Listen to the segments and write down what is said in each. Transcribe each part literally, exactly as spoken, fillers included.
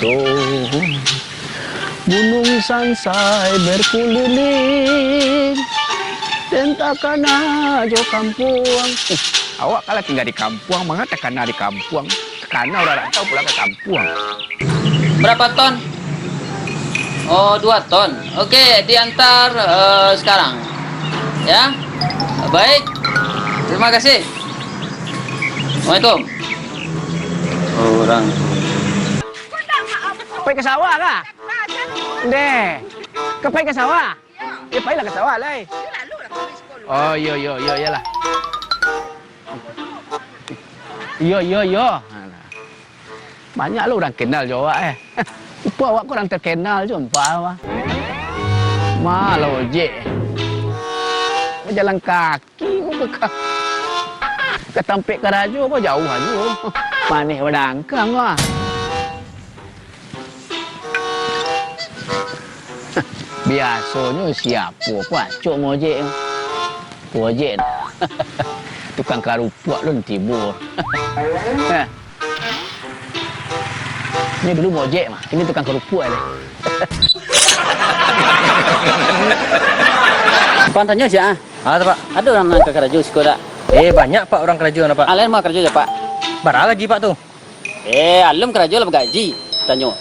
Tuh, Gunung Sansai berkeliling, den takana jo kampuang. Eh, awak kan lah tingga di kampuang, manga takana di kampuang. Takana urang rantau pulang ka kampuang. Berapa ton? Oh, dua ton. Oke, diantar, eh, sekarang. Ya. Baik. Terima kasih. Assalamualaikum. Orang. Pai ka sawah kah? Ndeh. Ka pai ka sawah? Ya, pailah ka sawah lai. Oh, iyo, iyo, iyo, iyolah. Iyo, iyo, iyo. Alah. Banyak lo urang kenal jo awak, eh. Rupo awak ko urang terkenal jo, ampah, wah. Malah ojek. Bajalan kaki ko ka, ka tampek karajo ko jauah juo. Maneh badangkang, wah. Biasonyo siapo ko acok maojek tu? Ko ojek tu. Tukang karupuak lun tibo. Heh. Ini dulu maojek mah, kini tukang karupuak lai. Pan tanyo sia, ah? Ah, tu, Pak. Ado urang nan ka karajo siko dak? Eh, banyak, Pak, urang karajo, nah, Pak. Alai ma karajo se, Pak? Bara gaji, Pak, tu? Eh, alun karajo lah bagaji, tanyo.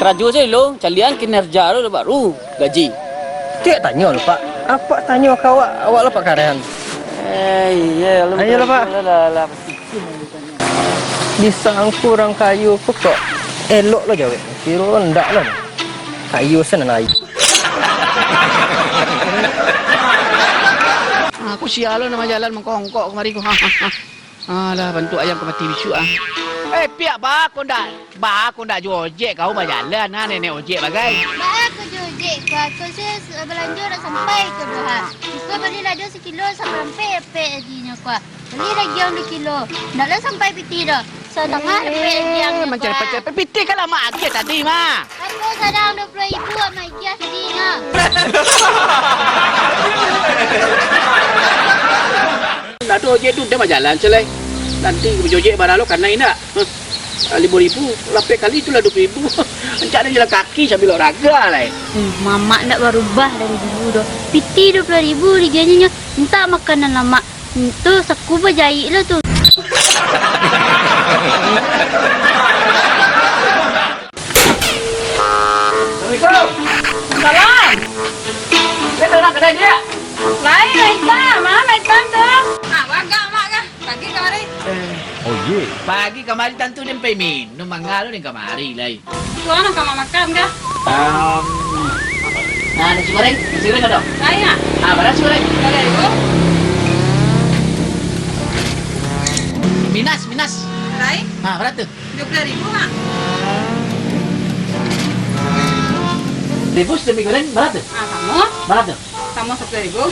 Karajo se lo, caliak kinerja lo baru gaji. Tiok tanyo lo, Pak. Apak tanyo ka awak, awak lah Pak Karehan. Eh, iyo, alun. Ayolah, Pak. Lah, lah, lah, pasti. Disangko urang kayo ko kok elok lo jawek. Kiro ndak lah. Kayo se nan lain. Ah, ko sia lo nan bajalan mangkongkok kamari ko. Alah, bantuak ayam ka mati bisuak, ah. Eh, Piak, baa ko ndak, baa ko ndak jo ojek kau bajalan, ah, nenek ojek bagai? Baa ko jo ojek ko, ko se balanjo ndak sampai ko doh, ha. Iko bali lado sakilo saparampek epek jadinyo ko. Bali dagiang dua kilo, ndak lah sampai pitih doh. Satangah epek jadinyo ko, ha. Mancari pacar, pitih kan lamak agiah tadi, mah. Kan ko sadang dua puluah ribu, amak agiah tadi, nah. Ndak ado ojek tu, den bajalan se lai. Nanti jo ojek bara lo kanai ndak? Hah? Ah, limo ribu, lapeh kali tu lah dua puluah ribu. Rancak den jalan kaki sambia olahraga lai. Hmm, mamak ndak barubah dari dulu doh. Pitih dua puluah ribu digajiannyo, mintak makanan lamak. Ntu saku bajaik lah tu. Assalamualaikum. Salam. Lai, lai, Mak Itam. Mana Mak Itam tu? Ah, bagak, Mak, kah? Pagi kamari. Eh. Oh, ye. Pagi kamari tantu den pai minum, manga lo den kamari lai. Tuan, nak ka makan kah? Am, nah, nasi goreng, nasi goreng ado? Lai, Mak. Ah, bara nasi goreng? Tigo ribu. Minas, minas. Lai? Ah, bara tu? Tigo puluah ribu, Mak. Ribu, satu mi goreng, bara tu? Ah, samo. Bara tu? Samo sapuluah ribu.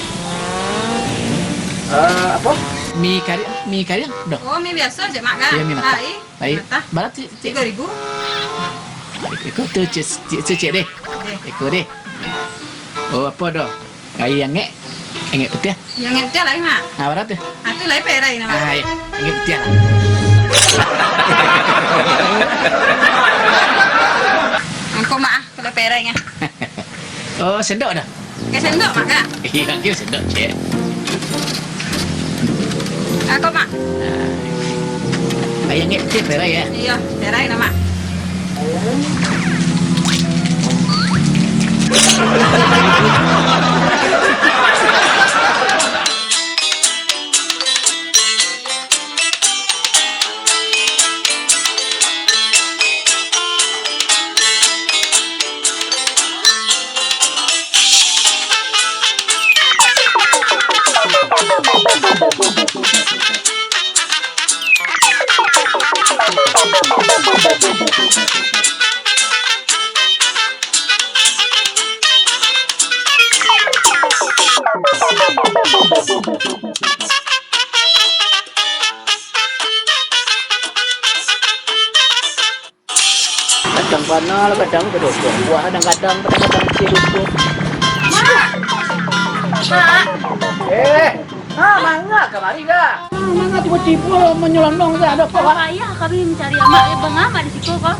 Eh, apo? Mi kari, mi kari, doh? Oh, mi biaso se, Mak, kan? Iyo, mi matah. Lai. Lai. Matah. Bara tu, Cik? Tigo ribu. Iko tu, Cik, Cik, Cik, Cik, deh. Deh. Iko, deh. Oh, apo, doh? Aia angek, angek putiah. Angek putiah lai, Mak. Ah, bara tu? Ah, tu lai perai nah, Mak. Ah, iyo. Angek putiah lah. Angko, Mak, ah, tu lai perai nah. Oh, sendok dah? Pakai sendok, Mak, kah? Iyo, pakai sendok, Cik. Angko, Mak. Ah. Aia angek putiah perai, yo? Iyo, perai nah, Mak. Kadang bana lah, kadang ka doso. Buah kadang-kadang, kadang-kadang ka doso. Mak! Mak! Eh, ha, manga kamari, Da? Ha, manga tibo-tibo manyalonong, Da? Ado apo, Mak? Payah kami mancari Amak, eh, Bang Amak di siko, ko.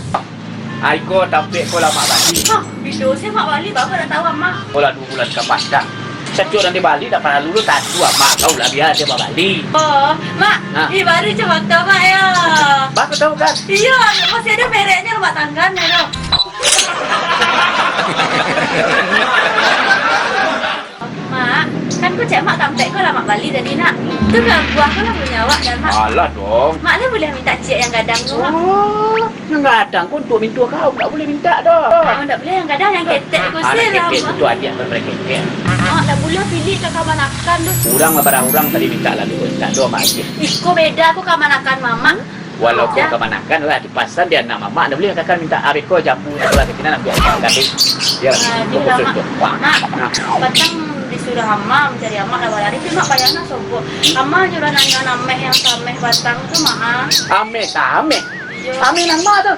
Ai ko tampek ko lah Mak bali. Hah, bisuak se Mak bali, baru nak tahu Amak. Ko lah duo bulan ka patang. Sacuak nan dibali dak paralu lu tantu Amak, kau lah bia se Mak bali. Oh, Mak, Nah. ih, baru cemaka Mak yo. Baru tahu kan? Iyo, masih ado mereknyo Mak Tanggan yo. Mak, kan ko cek Mak tampek ko lah Mak bali tadi nak. Tu kan buah ko lah punyo awak kan Mak. Alah dong. Mak lah buliah mintak ciek yang gadang tu Mak. Oh, yang gadang ko untuak mintuo kau, dak buliah mintak doh. Oh, dak buliah yang gadang, yang ketek ko Ah, se nak lah ketek Mak. Tu adiak berketek. Mak, dak buliah pilih ka kamanakan tu. Urang lah barang urang tadi mintak lah, mintak doh Mak agiah. Iko beda ko kamanakan Mamak. Walau ko kamanakan lah, dipasan di anak Mamak, dak buliah kaka mintak abih ko jambu, dak buliah katinan ambiak makan deh. Yo, Aduh, pokok lah, Mak. Sudah. Wah. Mak, Nah. patang disuruah Ama mancari Amak lah balari, tapi Mak payah nah sobok. Ama jo lah nanyo ameh yang sameh batang tu, Mak, ah. Ameh sameh? Iyo. Ameh nan ma tu?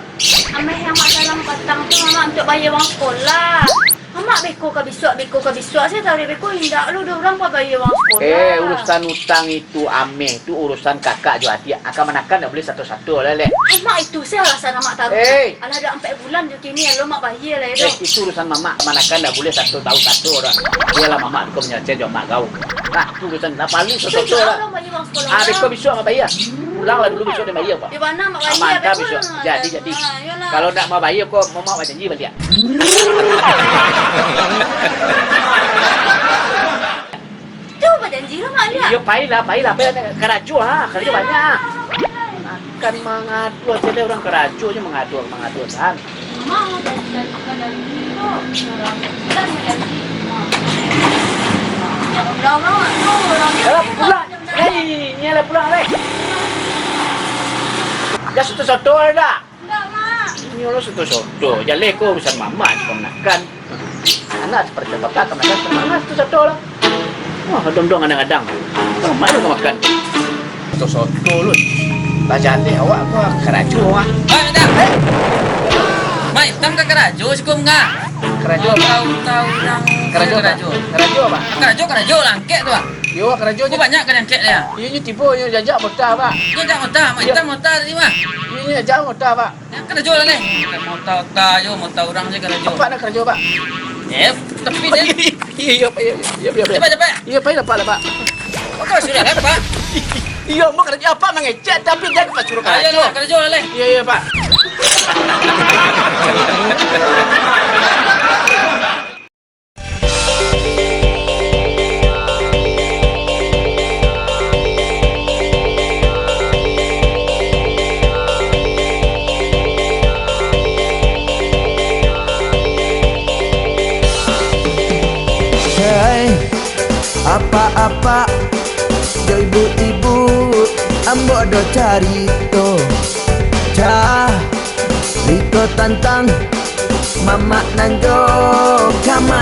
Ameh yang Mak salang patang tu, Mak, untuak bayia uang sekolah. Amak beko ka bisuak, beko ka bisuak, se taruih beko indak lo, ado urang pabayia uang sekolah. Eh, urusan utang itu ameh tu urusan kakak jo adiak. Kamanakan dak buliah sato-sato lah, Lek. Amak itu se alasan Amak taruih. Eh. Alah, dah ampek bulan jo kini, alo Mak bayia lah, Eh, yo. itu urusan Mamak. Kamanakan dak buliah sato tahu sato dah. Bialah Mamak tu ko manyalasaian jo Amak kau. Nah, itu urusan lah, paling Itu sato-sato lah. urang bayia uang sekolah Ah, urang. beko bisuak Amak bayia. Pulang lah dulu bisuak den bayia, Pak. Di mana Mak bayia, Aman, beko bisuak. lah. Jadi, jadi. Ah, iyolah. Kalau ndak Mak bayia ko, Mamak bajanji baliak. Tu bajanji lah, Mak, liak. Iyo, pailah, pailah, pailah. Karajo, ha, karajo banyak. Makan mangadu, cele urang karajo se mangadu, mangadu, san. Mak, dari, dari, dari situ, orang kan bajanji, Mak. Ya, orang, orang, orang, orang, Yalah, pulang. Hei, nyo lah pulang, leh. Dah soto-soto dah. Indak, Mak. Inyo lo soto-soto. Jaleh ko urusan Mamak, kamanakan. Anak seperti apa, kamanakan, kamanakan soto-soto lah. Wah, dong-dong kadang-kadang. Mamak lo makan. Soto-soto lo. Bajaleh awak ko karajo, ah. Mak, indak. Eh? Mak, indak ka karajo siko, Mak. Karajo apa? Tahu, tahu yang Karajo apa? karajo. Karajo apa? Karajo, karajo lah, angkek tu, Mak. Yo, karajo Ko je. banyak kan angkek dia. Iyo, nyo tibo, nyo jajak mota, Pak. Nyo jajak mota, Mak. Iyo. Indak mota tadi, Mak. Iyo, nyo jajak mota, Pak. Yang kena jual lah, leh. Mota, mota jo, mota urang se kena jual. Apak nak karajo, Pak? Eh, tapi deh. Iyo, iyo, Pak, iyo, iyo, iyo, iyo. Cepat, cepat. Iyo, Pak, iyo, Pak, lah, Pak. Kau sudah kan, Pak? Iyo, mau karajo, Apak mangecek, tapi jan Apak suruah Ayo, karajo. lah, kena jual lah, leh. Iyo, iyo, Pak. Hei, apak-apak, jo ibu-ibu, ambo ado carito. Carito tantang mamak nan jo kama